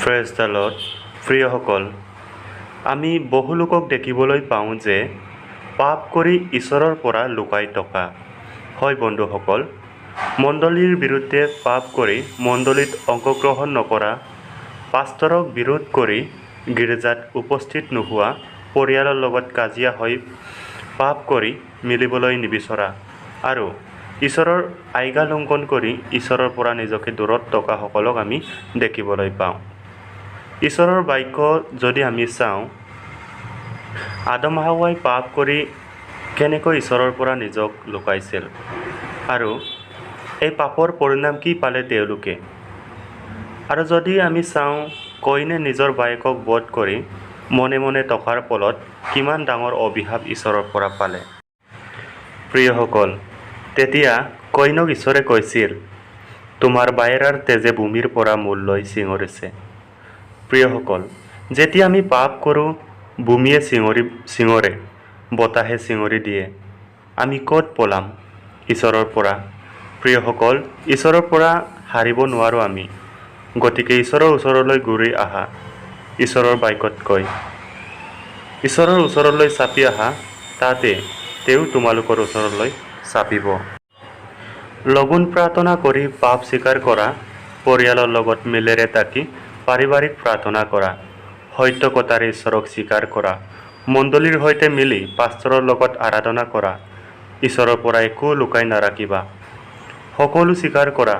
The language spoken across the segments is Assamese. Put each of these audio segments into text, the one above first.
Praise the Lord. প্ৰিয়সকল, আমি বহু লোকক দেখিবলৈ পাওঁ যে পাপ কৰি ঈশ্বৰৰ পৰা লুকাই থকা। হয় বন্ধুসকল, মণ্ডলীৰ বিৰুদ্ধে পাপ কৰি মণ্ডলীত অংশগ্ৰহণ নকৰা, পাষ্টৰক বিৰোধ কৰি গীৰ্জাত উপস্থিত নোহোৱা, পৰিয়ালৰ লগত কাজিয়া হৈ পাপ কৰি মিলিবলৈ নিবিচৰা আৰু ঈশ্বৰৰ আজ্ঞা লংঘন কৰি ঈশ্বৰৰ পৰা নিজকে দূৰত থকাসকলক আমি দেখিবলৈ পাওঁ। ঈশ্বৰৰ বাক্য যদি আমি চাওঁ, আদম হাৱাই পাপ কৰি কেনেকৈ ঈশ্বৰৰ পৰা নিজক লুকাইছিল আৰু এই পাপৰ পৰিণাম কি পালে তেওঁলোকে। আৰু যদি আমি চাওঁ, কইনে নিজৰ বায়েকক বধ কৰি মনে মনে থকাৰ ফলত কিমান ডাঙৰ অভিশাপ ঈশ্বৰৰ পৰা পালে। প্ৰিয়সকল, তেতিয়া কইনক ঈশ্বৰে কৈছিল, তোমাৰ বায়েৰাৰ তেজে ভূমিৰ পৰা মোলৈ চিঞৰিছে। প্ৰিয়সকল, যেতিয়া আমি পাপ কৰোঁ, ভূমিয়ে চিঞৰে, বতাহে চিঞৰি দিয়ে। আমি ক'ত পলাম ঈশ্বৰৰ পৰা? প্ৰিয়সকল, ঈশ্বৰৰ পৰা সাৰিব নোৱাৰোঁ আমি। গতিকে ঈশ্বৰৰ ওচৰলৈ ঘূৰি আহা। ঈশ্বৰৰ বাক্যত কয়, ঈশ্বৰৰ ওচৰলৈ চাপি আহা, তাতে তেওঁ তোমালোকৰ ওচৰলৈ চাপিব। লঘোণ প্ৰাৰ্থনা কৰি পাপ স্বীকাৰ কৰা, পৰিয়ালৰ লগত মিলেৰে থাকি পাৰিবাৰিক প্ৰাৰ্থনা কৰা, সত্য কথাৰে ঈশ্বৰক স্বীকাৰ কৰা, মণ্ডলীৰ সৈতে মিলি পাষ্টৰৰ লগত আৰাধনা কৰা, ঈশ্বৰৰ পৰা একো লুকাই নাৰাখিবা, সকলো স্বীকাৰ কৰা।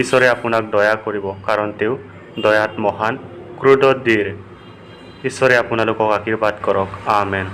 ঈশ্বৰে আপোনাক দয়া কৰিব, কাৰণ তেওঁ দয়াত মহান, ক্ৰোধত ধীৰ। ঈশ্বৰে আপোনালোকক আশীৰ্বাদ কৰক। আমেন।